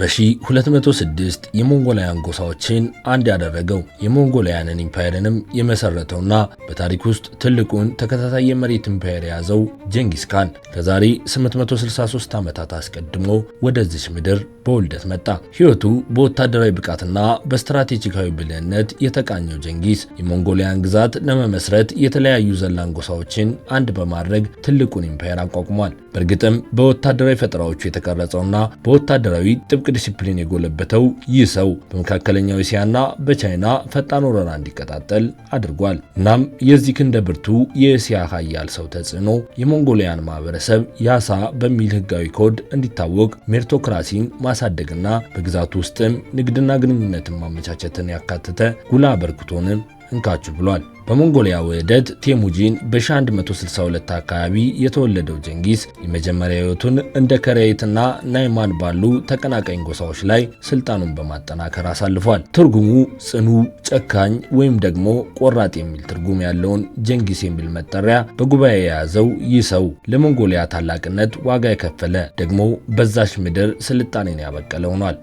በ1206 የሞንጎላውያን ጎሳዎችን አንድ ያደረገው፣ የሞንጎላውያንን empire ንም የመሰረተውና በታሪክ ውስጥ ትልቁን ተከታታይ የመሬት empire የያዘው ጀንጊስ ካን ከዛሬ 863 ዓመታት አስቀድሞ ወደዚች ምድር በውልደት መጣ። ሕይወቱ በወታደራዊ ብቃትና በስትራቴጂካዊ ብልህነት የተቃኘው ጀንጊስ የሞንጎሊያን ግዛት ለመመስረት የተለያዩ ዘላን ጎሳዎችን አንድ በማድረግ ትልቁን empire አቋቁሟል። በእርግጥም በወታደራዊ ፈጠራዎቹ የተቀረጸውና በወታደራዊ ጥብቅ ዲሲፕሊን የጎለበተው ይህ ሰው በመካከለኛው እስያና በቻይና ፈጣን ወረራ እንዲቀጣጠል አድርጓል። እናም የዚህ ክንደ ብርቱ የእስያ ሀያል ሰው ተጽዕኖ የሞንጎሊያን ማህበረሰብ ያሳ በሚል ህጋዊ ኮድ እንዲታወቅ፣ meritocracy ን ማሳደግና በግዛቱ ውስጥም ንግድና ግንኙነትን ማመቻቸትን ያካተተ ጉልህ አበርክቶንም እንካችሁ ብሏል። በሞንጎሊያ ውህደት ቴሙጂን በ1162 አካባቢ የተወለደው ጀንጊስ የመጀመሪያ ሕይወቱን እንደ ከረይትና ናይማን ባሉ ተቀናቃኝ ጎሳዎች ላይ ስልጣኑን በማጠናከር አሳልፏል። ትርጉሙ ጽኑ፣ ጨካኝ ወይም ደግሞ ቆራጥ የሚል ትርጉም ያለውን ጀንጊስ የሚል መጠሪያ በጉባኤ የያዘው ይህ ሰው ለሞንጎሊያ ታላቅነት ዋጋ የከፈለ፣ ደግሞ በዛች ምድር ስልጣኔን ያበቀለ ሆኗል።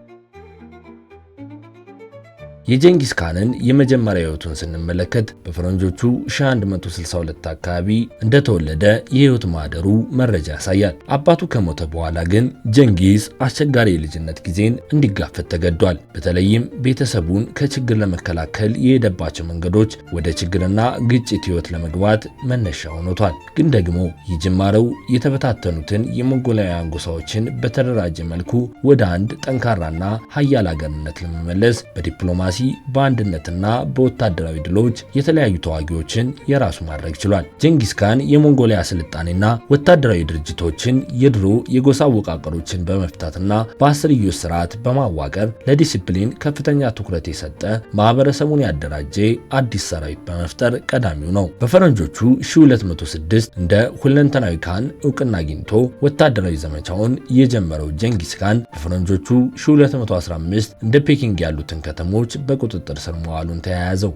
የጀንጊስ ካንን የመጀመሪያ ሕይወቱን ስንመለከት በፈረንጆቹ 1162 አካባቢ እንደተወለደ የሕይወት ማህደሩ መረጃ ያሳያል። አባቱ ከሞተ በኋላ ግን ጀንጊስ አስቸጋሪ የልጅነት ጊዜን እንዲጋፈጥ ተገዷል። በተለይም ቤተሰቡን ከችግር ለመከላከል የሄደባቸው መንገዶች ወደ ችግርና ግጭት ሕይወት ለመግባት መነሻ ሆኖቷል። ግን ደግሞ ይህ ጅማሬው የተበታተኑትን የሞንጎላውያን ጎሳዎችን በተደራጀ መልኩ ወደ አንድ ጠንካራና ሀያል አገርነት ለመመለስ በዲፕሎማሲ፣ በአንድነትና በወታደራዊ ድሎች የተለያዩ ተዋጊዎችን የራሱ ማድረግ ችሏል። ጀንጊስ ካን የሞንጎሊያ ስልጣኔና ወታደራዊ ድርጅቶችን የድሮ የጎሳ አወቃቀሮችን በመፍታትና በአስርዮሽ ስርዓት በማዋቀር ለዲሲፕሊን ከፍተኛ ትኩረት የሰጠ፣ ማህበረሰቡን ያደራጀ አዲስ ሰራዊት በመፍጠር ቀዳሚው ነው። በፈረንጆቹ 1206 እንደ ሁለንተናዊ ካን እውቅና አግኝቶ ወታደራዊ ዘመቻውን የጀመረው ጀንጊስ ካን በፈረንጆቹ 1215 እንደ ፔኪንግ ያሉትን ከተሞች በቁጥጥር ስር መዋሉን ተያያዘው።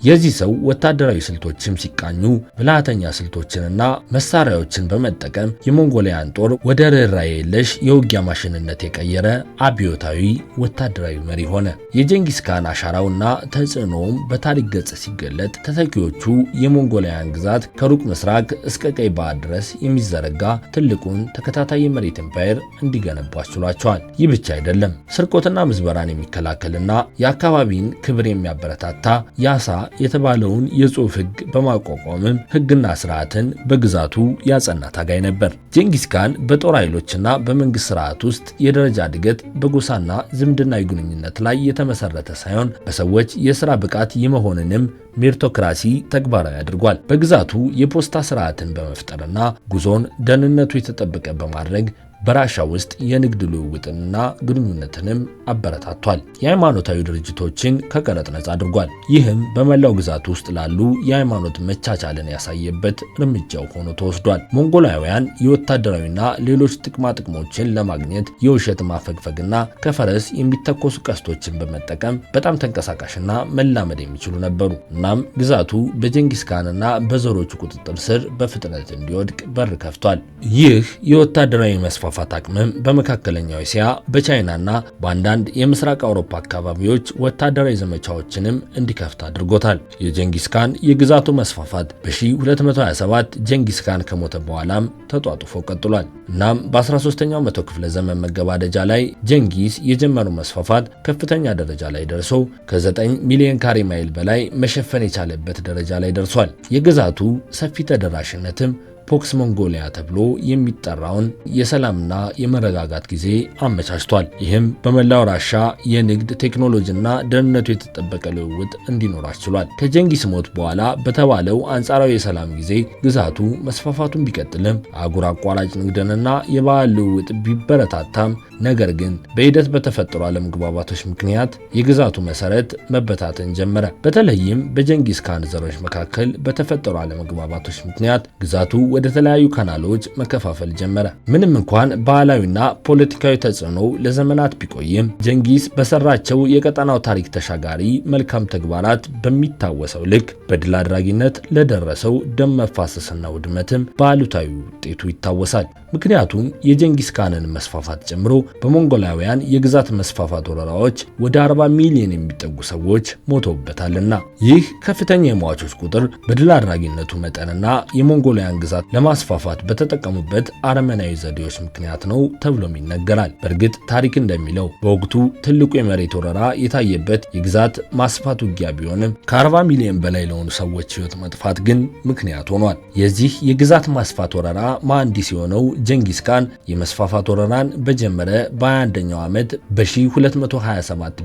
የዚህ ሰው ወታደራዊ ስልቶችም ሲቃኙ ብልሃተኛ ስልቶችንና መሳሪያዎችን በመጠቀም የሞንጎሊያን ጦር ወደ ርኅራኄ የለሽ የውጊያ ማሽንነት የቀየረ አብዮታዊ ወታደራዊ መሪ ሆነ። የጀንጊስ ካን አሻራውና ተጽዕኖውም በታሪክ ገጽ ሲገለጥ ተተኪዎቹ የሞንጎሊያን ግዛት ከሩቅ ምስራቅ እስከ ቀይ ባህር ድረስ የሚዘረጋ ትልቁን ተከታታይ የመሬት empire እንዲገነቡ አስችሏቸዋል። ይህ ብቻ አይደለም። ስርቆትና ምዝበራን የሚከላከልና የአካባቢን ክብር የሚያበረታታ ያሳ የተባለውን የጽሑፍ ሕግ በማቋቋምም ሕግና ስርዓትን በግዛቱ ያጸና ታጋይ ነበር። ጀንጊስ ካን በጦር ኃይሎችና በመንግስት ስርዓት ውስጥ የደረጃ እድገት በጎሳና ዝምድናዊ ግንኙነት ላይ የተመሰረተ ሳይሆን በሰዎች የሥራ ብቃት የመሆንንም meritocracy ተግባራዊ አድርጓል። በግዛቱ የፖስታ ስርዓትን በመፍጠርና ጉዞን ደህንነቱ የተጠበቀ በማድረግ በራሻ ውስጥ የንግድ ልውውጥንና ግንኙነትንም አበረታቷል። የሃይማኖታዊ ድርጅቶችን ከቀረጥ ነጻ አድርጓል። ይህም በመላው ግዛት ውስጥ ላሉ የሃይማኖት መቻቻልን ያሳየበት እርምጃው ሆኖ ተወስዷል። ሞንጎላውያን የወታደራዊና ሌሎች ጥቅማ ጥቅሞችን ለማግኘት የውሸት ማፈግፈግና ከፈረስ የሚተኮሱ ቀስቶችን በመጠቀም በጣም ተንቀሳቃሽና መላመድ የሚችሉ ነበሩ። እናም ግዛቱ በጀንጊስ ካንና በዘሮቹ ቁጥጥር ስር በፍጥነት እንዲወድቅ በር ከፍቷል። ይህ የወታደራዊ መስፋፋት አቅምም በመካከለኛው እስያ፣ በቻይናና በአንዳንድ የምስራቅ አውሮፓ አካባቢዎች ወታደራዊ ዘመቻዎችንም እንዲከፍት አድርጎታል። የጀንጊስ ካን የግዛቱ መስፋፋት በ1227 ጀንጊስ ካን ከሞተ በኋላም ተጧጡፎ ቀጥሏል። እናም በ13ኛው መቶ ክፍለ ዘመን መገባደጃ ላይ ጀንጊስ የጀመረው መስፋፋት ከፍተኛ ደረጃ ላይ ደርሶ ከ9 ሚሊዮን ካሬ ማይል በላይ መሸፈን የቻለበት ደረጃ ላይ ደርሷል። የግዛቱ ሰፊ ተደራሽነትም ፖክስ ሞንጎሊያ ተብሎ የሚጠራውን የሰላምና የመረጋጋት ጊዜ አመቻችቷል። ይህም በመላው ራሻ የንግድ፣ ቴክኖሎጂና ደህንነቱ የተጠበቀ ልውውጥ እንዲኖር አስችሏል። ከጀንጊስ ሞት በኋላ በተባለው አንጻራዊ የሰላም ጊዜ ግዛቱ መስፋፋቱን ቢቀጥልም፣ አህጉር አቋራጭ ንግድንና የባህል ልውውጥ ቢበረታታም፣ ነገር ግን በሂደት በተፈጠሩ አለመግባባቶች ምክንያት የግዛቱ መሰረት መበታተን ጀመረ። በተለይም በጀንጊስ ካን ዘሮች መካከል በተፈጠሩ አለመግባባቶች ምክንያት ግዛቱ ወደ ተለያዩ ካናሎች መከፋፈል ጀመረ። ምንም እንኳን ባህላዊና ፖለቲካዊ ተጽዕኖ ለዘመናት ቢቆይም፣ ጀንጊስ በሰራቸው የቀጠናው ታሪክ ተሻጋሪ መልካም ተግባራት በሚታወሰው ልክ በድል አድራጊነት ለደረሰው ደም መፋሰስና ውድመትም በአሉታዊ ውጤቱ ይታወሳል። ምክንያቱም የጀንጊስ ካንን መስፋፋት ጨምሮ በሞንጎላውያን የግዛት መስፋፋት ወረራዎች ወደ 40 ሚሊዮን የሚጠጉ ሰዎች ሞተውበታልና። ይህ ከፍተኛ የሟቾች ቁጥር በድል አድራጊነቱ መጠንና የሞንጎሊያን ግዛት ለማስፋፋት በተጠቀሙበት አረመናዊ ዘዴዎች ምክንያት ነው ተብሎም ይነገራል። በእርግጥ ታሪክ እንደሚለው በወቅቱ ትልቁ የመሬት ወረራ የታየበት የግዛት ማስፋት ውጊያ ቢሆንም፣ ከ40 ሚሊዮን በላይ ለሆኑ ሰዎች ሕይወት መጥፋት ግን ምክንያት ሆኗል። የዚህ የግዛት ማስፋት ወረራ መሐንዲስ የሆነው ጀንጊስ ካን የመስፋፋት ወረራን በጀመረ በ21ኛው ዓመት በ1227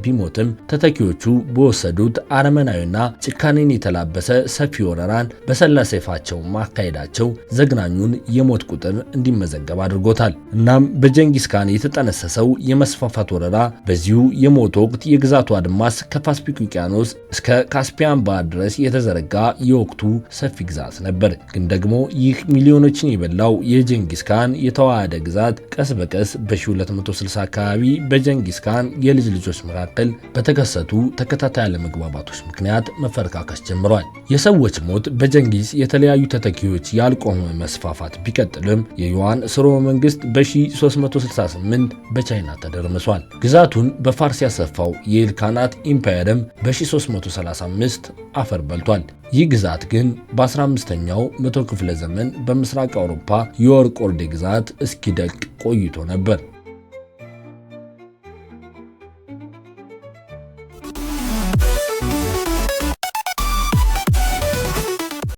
ቢሞትም፣ ተተኪዎቹ በወሰዱት አረመናዊና ጭካኔን የተላበሰ ሰፊ ወረራን በሰላ ሰይፋቸው ማካሄዳቸው ዘግናኙን የሞት ቁጥር እንዲመዘገብ አድርጎታል። እናም በጀንጊስ ካን የተጠነሰሰው የመስፋፋት ወረራ በዚሁ የሞት ወቅት የግዛቱ አድማስ ከፓስፊክ ውቅያኖስ እስከ ካስፒያን ባህር ድረስ የተዘረጋ የወቅቱ ሰፊ ግዛት ነበር። ግን ደግሞ ይህ ሚሊዮኖችን የበላው የጀንጊስ ካን የተዋሃደ ግዛት ቀስ በቀስ በ1260 አካባቢ በጀንጊስ ካን የልጅ ልጆች መካከል በተከሰቱ ተከታታይ አለመግባባቶች ምክንያት መፈረካከስ ጀምሯል። የሰዎች ሞት በጀንጊስ የተለያዩ ተተኪዎች ያልቆመ መስፋፋት ቢቀጥልም፣ የዩዋን ስርወ መንግስት በ1368 በቻይና ተደርምሷል። ግዛቱን በፋርስ ያሰፋው የኢልካናት ኢምፓየርም በ1335 አፈር በልቷል። ይህ ግዛት ግን በ15ኛው መቶ ክፍለ ዘመን በምስራቅ አውሮፓ የወርቅ ኦርዴ ግዛት እስኪደቅ ቆይቶ ነበር።